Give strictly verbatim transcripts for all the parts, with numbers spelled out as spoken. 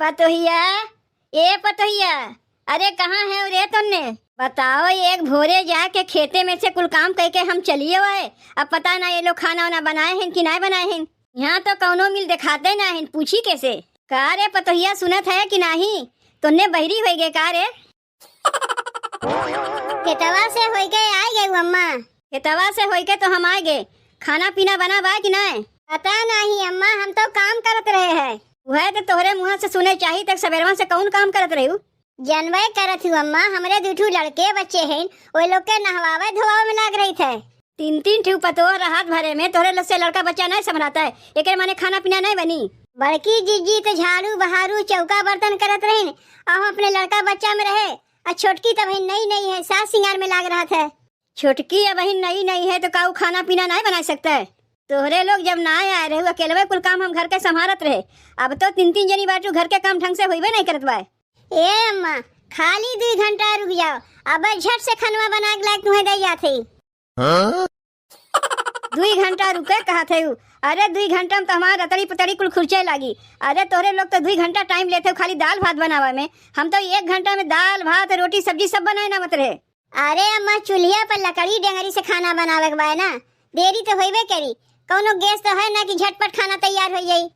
पतोहिया, ए पतोहिया, अरे कहाँ है रे तोन्ने? बताओ, एक भोरे जाके खेते में से कुल काम कइके हम चलियो आए, अब पता ना ये लोग खाना वाना बनाए हैं कि नाय बनाए हैं। यहाँ तो कौनो मिल देखाते ना हैं, पूछी कैसे? का रे पतोहिया, सुनत है कि नाही? तोन्ने बहिरी होइगे का रे? खेतवा से होइके आइ गए अम्मा। खेतवा से होइके तो हम आइ गए। खाना पीना बना बा कि नाय? पता नाही अम्मा, हम तो काम करत रहे हैं। वह तो तोहरे मुँह से सुने चाही, तक सबेरवा से कौन काम करत रही? जनबे करत हूँ अम्मा, हमरे दू ठू लड़के बच्चे हैं, वो लोग के नहवावे धोवावे में लाग रही थे। तीन तीन ठू पतोह रहत भरे में तोहरे लोग से लड़का बच्चा नहीं संभराता है, एकरे माने खाना पीना नहीं बनी। बड़की जीजी तो झाड़ू बहारू चौका बर्तन करत रहिन, अउ अपने लड़का बच्चा में रहे। आ छोटकी तो भाई नई नई है, सास सिंगार में लाग रहत है। छोटकी अब भाई नई नई है तो का उ खाना पीना नहीं बना सकता है? तोहरे लोग जब ना आए रहे, अकेलवे कुल काम हम घर के संभारत रहे। अब तो तीन तीन जनी बाटू, घर के काम ढंग से होइबे नहीं करत बा। ए अम्मा, खाली दुई घंटा रुक जाओ, अब झट से खनवा बना के लायक तुम्हें दे जाते। हाँ? दुई घंटा रुके कहत है उ। अरे दुई घंटा में तो हमार रतड़ी पतड़ी कुल खुरचे लागी। अरे तोहरे लोग तो दुई घंटा टाइम लेते हो खाली दाल भात बनावे में, हम तो एक घंटा में दाल भात रोटी सब्जी सब बनाए ना मत रहे। अरे अम्मा, चूल्हिया पर लकड़ी डेंगरी से खाना बनावे के बा ना, देरी तो होइबे करी। कौनो गैस तो है ना कि झटपट खाना तैयार हो जाई।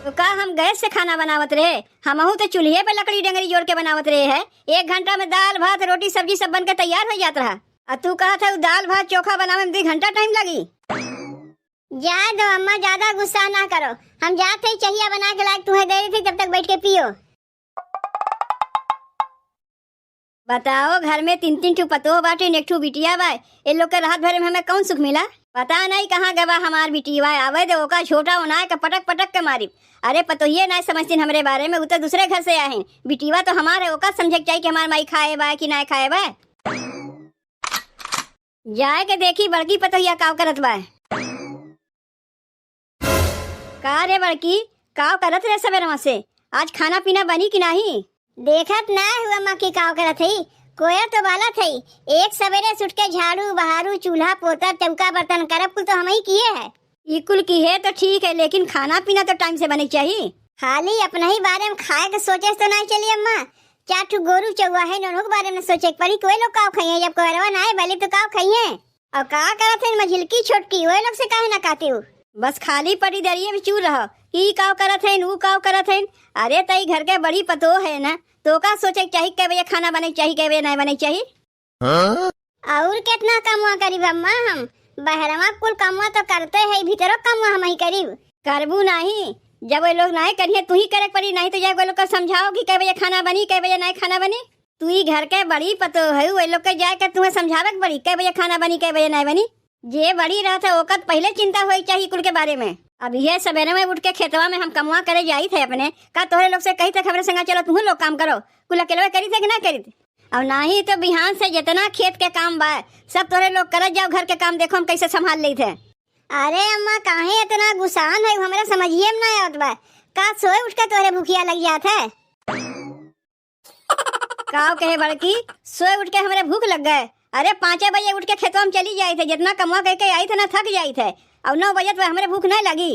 तो का हम गैस से खाना बनावत रहे? हमहू तो चूल्हे पे लकड़ी डेंगरी जोड़ के बनावत रहे है। एक घंटा में दाल भात रोटी सब्जी सब बन के तैयार हो जात रहा। आ तू कहत है दाल भात चोखा बनावे में दू घंटा टाइम लगी? जाए दो अम्मा, ज्यादा गुस्सा ना करो। हम जात है चहिया बना के लायक तुम्हें दे रही थी, तब तक बैठ के पियो। बताओ, घर में तीन तीन ठू पतोह बाटे, एक ठू बिटिया बा। ए लोग के रहत भरे में हमें कौन सुख मिला? पता नहीं कहाँ गवा हमार बिटिया। आवे दे, ओका छोटा ओनाए के पटक पटक के मारी। अरे पतोहिए नहीं समझतीन हमरे बारे में, उ तो दूसरे घर से आए हैं। बिटिया तो हमार है, ओका समझे के चाहिए कि हमार माई खाए बा कि ना खाए बा। जाए के देखी बड़की पतोहिया काव करत बा। का रे बड़की, काव करत रहे सबेरवा से? आज खाना पीना बनी कि नाही? देखत ना हुआ माँ की काव करत हई, कोयर तो बालत हई। एक सबेरे से उठ के झाड़ू बहारू, चूल्हा पोतब, चौका बर्तन करब, कुल तो हम ही किए है। ई कुल किहे तो ठीक है, लेकिन खाना पीना तो टाइम से बने के चाही। खाली अपना ही बारे में खाए के सोचे से तो ना चली अम्मा, चार ठो गोरू चौवा है, उन्हों के बारे में सोचे के पड़ी। कोई लोग काव खाइए, जब कोयरवा ना आए बले तो काव खाइए। और का करत है मझिलकी छोटकी, ओए लोग से काहे ना कहते हो? बस खाली पटी दरिये में चूर रहो, ई काव करत है, ऊ काव करत है। अरे तई घर के बड़ी पतोह है ना, तो का सोचे के चाही कै बजे खाना बने के चाही, कै बजे नहीं बने के चाही। हाँ? और कितना कमवा करीब अम्मा हम, बहरवा कुल कमवा तो करते है, भीतरो कमवा हम ही करीब। करबू नहीं, जब वे लोग नहीं करिए तू ही करे के पड़ी, नहीं तो जाए वे लोग का समझाओ कि कै बजे खाना बनी, कै बजे नहीं खाना बनी। तू ही घर के बड़ी पतोह है, वे लोग के जाए के तुम्हें समझावे के पड़ी कै बजे खाना बनी, कै बजे नहीं बनी। जे बड़ी रहत है ओकर पहले चिंता होई चाहिए कुल के बारे में। अब यह सवेरे में उठ के खेतवा में हम कमवा करे जाई थे अपने, का तोहरे लोग से कही थे हमरे संगा चलो तुम लोग काम करो, कुल अकेलवे करी थे कि ना करी थे? अब नाही तो बिहान से जितना खेत के काम बा सब तोहरे लोग करत जाओ, घर के काम देखो हम कैसे संभाल लेई थे। अरे अम्मा, काहे इतना गुस्सान है, हमरा समझिए में ना आवत बा। का सोए उठ के तोहरे भूखिया लग जात है? काव कहे बड़की, सोए उठ के हमरे भूख लग गए। अरे पाँचे बजे उठ के खेतवा में चली जाई थे, जितना कमवा करके आई थे ना थक जाई थे, और नौ बजे तो हमरे भूख नहीं लगी।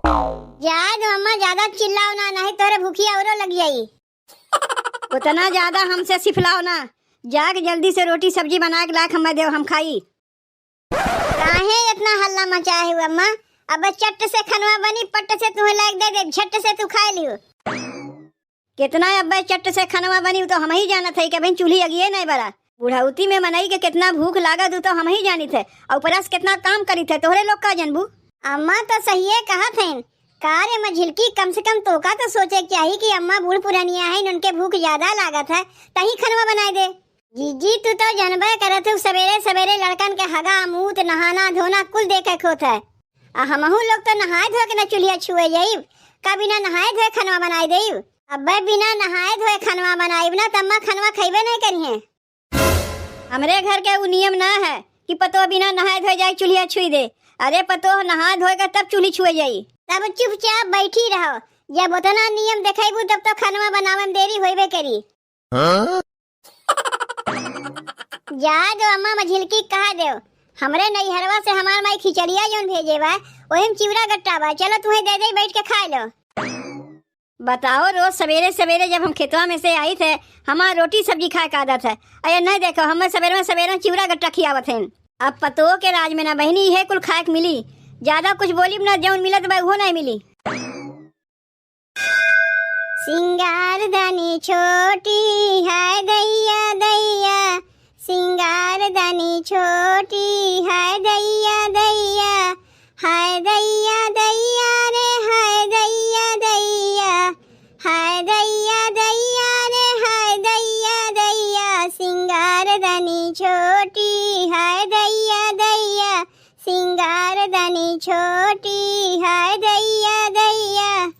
जाए दो अम्मा, ज्यादा चिल्लाओ ना, नहीं तोहरे भूखिया औरो लग जाई। उतना ज्यादा हमसे सिफलाओ ना, जाके जल्दी से रोटी सब्जी बना के लाके हमें देव, हम खाई। काहे इतना हल्ला मचाए हो अम्मा? अब चट्ट से खनवा बनी, पट्ट से तुम्हें लायक दे दे, झट्ट से तू खाए लियो। कितना अब्बे चट्ट से खनवा बनी, उ तो हम ही जानत है कि अबहिन चूल्ही अगिए नहीं बरा। बुढ़ौती में मनई के कितना भूख लागत, उ तो हम ही जानित है। और ऊपरा से कितना काम करित है, तोहरे लोग का जनबू? अम्मा तो सहिए कहत हैं। का रे मझिलकी, कम से कम तोका तो सोचे के चाही कि अम्मा बूढ़ पुरानिया है, उनके भूख ज्यादा लागत है, तही खनवा बनाए दे। जीजी, तू तो जनबे करत हू, सवेरे सवेरे लड़कन के हगा, मूत, नहाना, धोना कुल देखे के होत है। आ हमहू लोग तो नहाए धोए के न चूल्हिया छुए जाइब, का बिना नहाए धोए खनवा बनाए देइब? अब्बे बिना नहाए धोए खनवा बनाइब ना, त अम्मा खनवा खइबे नहीं करिहें। हमरे घर के उ नियम ना है कि पतोह बिना नहाए धोए जाए चूल्हिया छुई दे। अरे पतोह नहा धोए के तब चूल्ही छुए जाई। तब चुपचाप बैठी रहो, जब उतना नियम देखेबू तब तो खनवा बनावे में देरी होइबे करी। हाँ? जाए दो अम्मा, मझिलकी कहा देव, हमरे नैहरवा से हमार माई खिचड़िया जौन भेजे बा, ओहिम चिवड़ा गट्टा बा, चलो तुम्हें दे दे, बैठ के खा लो। बताओ, रोज सवेरे सवेरे जब हम खेतवा में से आइत है, हमार रोटी सब्जी खाए के आदत है। अरे नहीं, देखो, हमें सवेरे में सवेरे में चिवड़ा गट्टा खियावत हैं। अब पतोह के राज में ना बहिनी, इहे कुल खाए के मिली। ज्यादा कुछ बोली ना, जौन मिलत बा उहो नहीं मिली। सिंगार दानी छोटी, हाय दैया दैया, सिंगार दानी छोटी, हाय दैया दैया, हाय दैया दैया रे, हाय दैया दैया, हाय दैया दैया रे, हाय दैया दैया, सिंगार दानी छोटी, हाय दैया दैया, सिंगार दानी छोटी, हाय दैया दैया।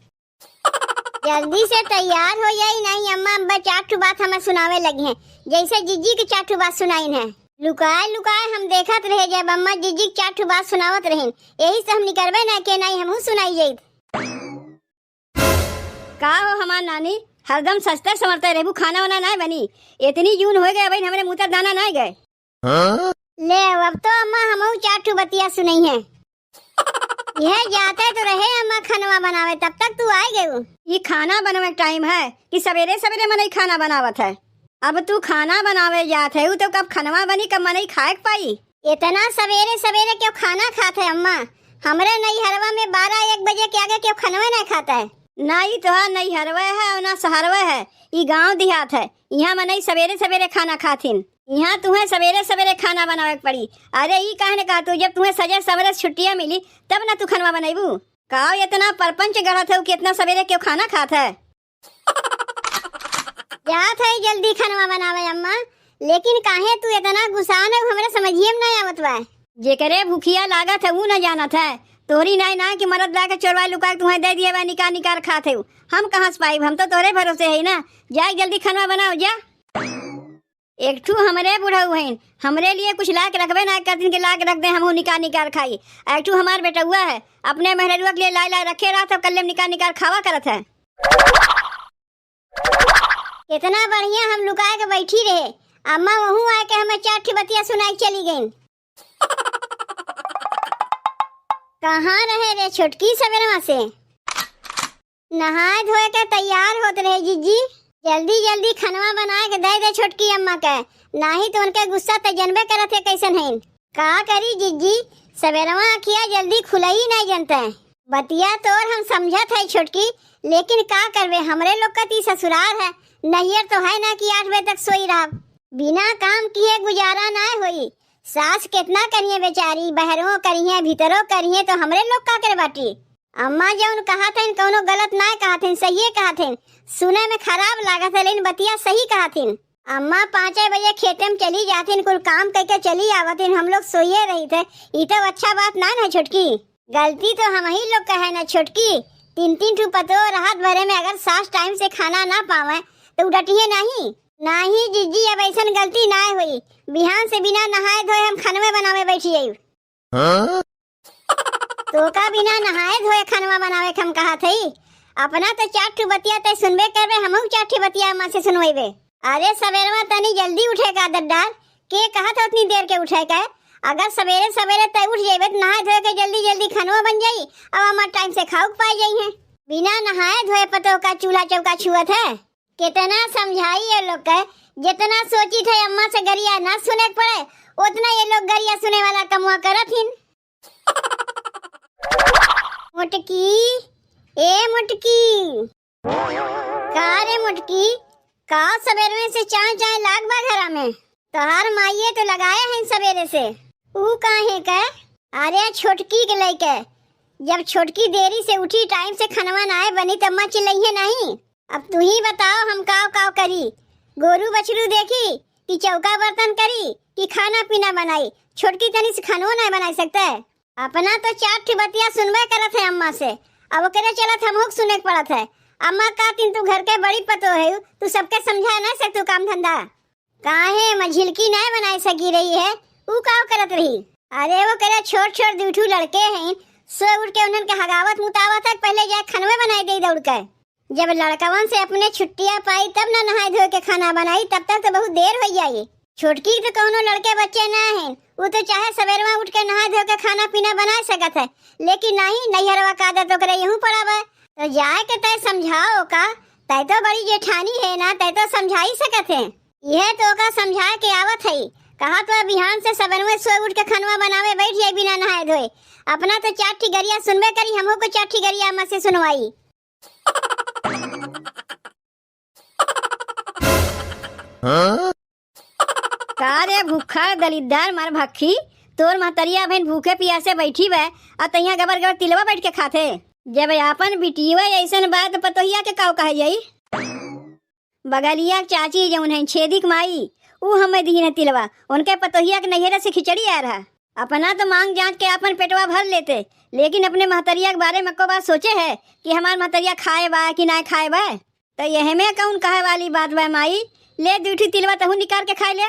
जल्दी से तैयार हो जाई, नहीं अम्मा अब चार ठो बात हमें सुनावे लगी हैं, जैसे जिज्जी के चार ठो बात सुनाइन है। लुकाए लुकाए हम देखत रहे, जब अम्मा जिज्जी के चार ठो बात सुनावत रहिन, यही से हम निकरबे ना के, नहीं हमहू सुनाई जाइत। का हो हमार नानी, हरदम सजते संवरते रहबू, खाना वाना नाय बनी? इतनी जून हो गए, अबहिन हमरे मुँह तर दाना नाय गए। हाँ? ले, अब तो अम्मा हमहू चार ठो बतिया सुनई है। यह जाते तो रहे अम्मा खनवा बनावे, तब तक तू आइ गयू। ये खाना बनवे के टाइम है कि सवेरे सवेरे मनई खाना बनावत है? अब तू खाना बनावे जात है, उ तो कब खनवा बनी, कब मनई खाए के पाई? इतना सवेरे सवेरे क्यों खाना खात है अम्मा? हमरे नैहरवा में बारह एक बजे के आगे क्यों खनवे नहीं खाता है? नहीं तो है नैहरवे है और ना शहरवे है, ई गाँव देहात है। यहाँ मनई सवेरे सवेरे खाना खाथिन। यहाँ तुम्हें सवेरे सवेरे खाना बनावे के पड़ी। अरे ई काहे ने कहा तू, जब तुम्हें सजे सवेरे छुट्टियाँ मिली तब ना तू खनवा बनैबू। का इतना परपंच गढ़त है कि इतना सवेरे क्यों खाना खात है? जात है जल्दी खनवा बनावे अम्मा, लेकिन काहे तू इतना गुस्सान है, हमरे समझिए में ना आवत बा। जेकरे भूखिया लागत है ऊ न जानत है। तोहरी नाई ना कि मरद ला के चोरवाए लुका के तुम्हें दे दिए बा, निकाल निकाल खात है। हम कहाँ से पाइब, हम तो तोहरे भरोसे है ना। जा जल्दी खनवा बनाओ जा। एक ठू हमरे बुढ़ऊ हईन, हमरे लिए कुछ ला के रखबे ना करतीन कि ला के रख दे, हमहू निकाल निकाल खाई। एक ठू हमार बेटउआ है, अपने मेहररुआ के लिए लाई लाई रखे रहत है, कल्ले में निकाल निकाल खावा करत है। कितना बढ़िया हम लुकाए के बैठी रहे, अम्मा वहू आए के हमें चार ठे बतिया सुनाई चली गईन। कहाँ रहे रे छोटकी सबेरवा से? नहाए धोए के तैयार होत रहे जिज्जी, जल्दी जल्दी खनवा बनाए के दे दे छोटकी अम्मा के, नाही तो उनके गुस्सा त जनबे करत है कैसन हईन। का करी जिज्जी, सबेरवा अखिया जल्दी खुलई नहीं जनते। बतिया तोर हम समझत है छोटकी, लेकिन का करबे, हमरे लोग का ती ससुराल है, नैहर तो है ना कि आठ बजे तक सोई रहब। बिना काम किए गुजारा ना होई। सास कितना करिए बेचारी, बहरों करिए, भीतरों करिए, तो हमरे लोग का करे बाटी। अम्मा जौन कहत हईन, कौनो गलत ना कहत हईन, सहिए कहत हईन। सुने में खराब लागत है, लेकिन बतिया सही कहत हईन। अम्मा पाँचे बजे खेते में चली जात हईन, कुल काम करके चली आवत हईन, हम लोग सोइए रहित है। ई तो अच्छा बात ना है छोटकी। गलती तो हमही लोग का है ना छोटकी। तीन तीन ठू पतोह रहत भरे में अगर सास टाइम से खाना ना पावे तो उ डटिए नहीं। नाही जिज्जी, अब ऐसन गलती ना होई। बिहान से बिना नहाए धोए हम खनवे बनावे बैठी जाई। हाँ? तोका बिना नहाए धोए खनवा बनावे के हम कहत हई। अपना तो चार ठू बतिया तय सुनबे करबे, हमहू चार ठू बतिया अम्मा से सुनवेबे। अरे सबेरवा तनी जल्दी उठे का आदत डाल, के कहत है उतनी देर के उठे के? अगर सबेरे सबेरे तय उठ जेबे तो नहाए धोए के जल्दी जल्दी खनवा बन जाई, अब अम्मा टाइम से खाउक पाई जाई है। बिना नहाए धोए पतोह का चूल्हा चौका छुअत है। कितना समझाई ये लोग के, जितना सोची थे अम्मा से गरिया ना सुने के पड़े, उतना ये लोग गरिया सुने वाला कमुआ करत हिन। मोटकी, ए मोटकी। का रे मोटकी, का सबेरवे से चाय चाय लाग बा घरा में? तोहार माइये तो लगाए हैं सबेरे से। ऊ काहे के? अरे छोटकी के लइके, जब छोटकी देरी से उठी, टाइम से खनवा नाय बनी, तब माँ चिल्लइहे नहीं। अब तू ही बताओ, हम काव काव करी? गोरू बछरू देखी कि चौका बर्तन करी कि खाना पीना बनाई? छोटकी तनी से खानो नाय बनाई सकते? अपना तो चार ठे बतिया सुनबे करत है अम्मा से, अब ओकरे चलत हमहू के सुने के पड़त है। अम्मा का तीन तू घर के बड़ी पतो है, तू सबके समझा ना सकतू काम धंधा। काहे अम्मा झिलकी ना बनाए सकी रही है, ऊ का करत रही? अरे ओकरे छोट छोट दुई ठू लड़के हैं, सो उठ के उन्हन के हगावत मुतावत है, पहले जाए खनवे बनाए दे दौड़ के। जब लड़कवन से अपने छुट्टिया पाई तब ना नहाए धोए के खाना बनाई, तब तक तो बहुत देर हो जाई। छोटकी के तो कौनो लड़के बच्चे ना हैं, वो तो चाहे सवेरवा उठ के नहाए धो के खाना पीना बना सकत है, लेकिन नहीं, नैहरवा का आदत ओकरे यहू पड़ा बा। तो जाए के तय समझाओ का, तय तो बड़ी जेठानी है ना, तय तो समझाई सकत है। यह तो ओका समझाए के आवत है। कहा तो बिहान से सबनवे सोए उठ के खनवा बनावे बैठ जाई बिना नहाए धोए। अपना तो चार ठी गरिया सुनबे करी, हमहू को चार ठी गरिया अम्मा से सुनवाई। का रे भूखा दलिद्दर मर भक्खी, तोर महतरिया अबहिन भूखे पियासे बैठी बा, अउ तइहाँ गबर गबर तिलवा बैठ के खाथे। जब आपन बिटियवा अइसन बा, त पतोहिया के काउ कहे जाई? बगलिया के चाची जउन हैं छेदी के माई, ऊ हमें दिहिन है तिलवा, उनके पतोहिया के नैहरे से खिचड़ी आए रहा। अपना तो मांग जांच के आपन पेटवा भर लेते, लेकिन अपने महतरिया के बारे में एको बार सोचे है कि हमार महतरिया खाए बा कि ना खाए बा? त यह में कउन कहे वाली बात बा माई? ले दुइ ठी तिलवा तहू निकाल के खाए ले।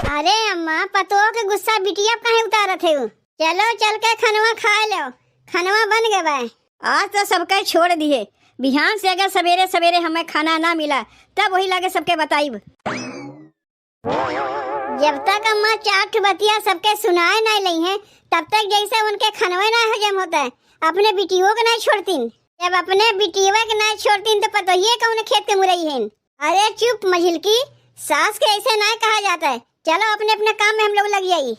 अरे अम्मा, पतोह के गुस्सा बिटिया पे काहे उतारत है? चलो चल के खनवा खाए लो, खनवा बन गए बा। आज तो सबके छोड़ दिए, बिहान से अगर सवेरे सवेरे हमें खाना ना मिला तब वही लागे सबके बताइब। जब तक अम्मा चार ठो बतिया सबके सुनाए नाहीं लइहें, तब तक जइसे उनके खनवे नाहीं हजम होता है, अपने बिटियों के नाहीं छोड़तीन। जब अपने बिटियों के नाहीं छोड़तीन, तो पतोहिए कउन खेत के मुरई हैं? अरे चुप मझिलकी, सास के अइसे नाहीं कहा जाता है। चलो अपने अपने काम में हम लोग लग जाई।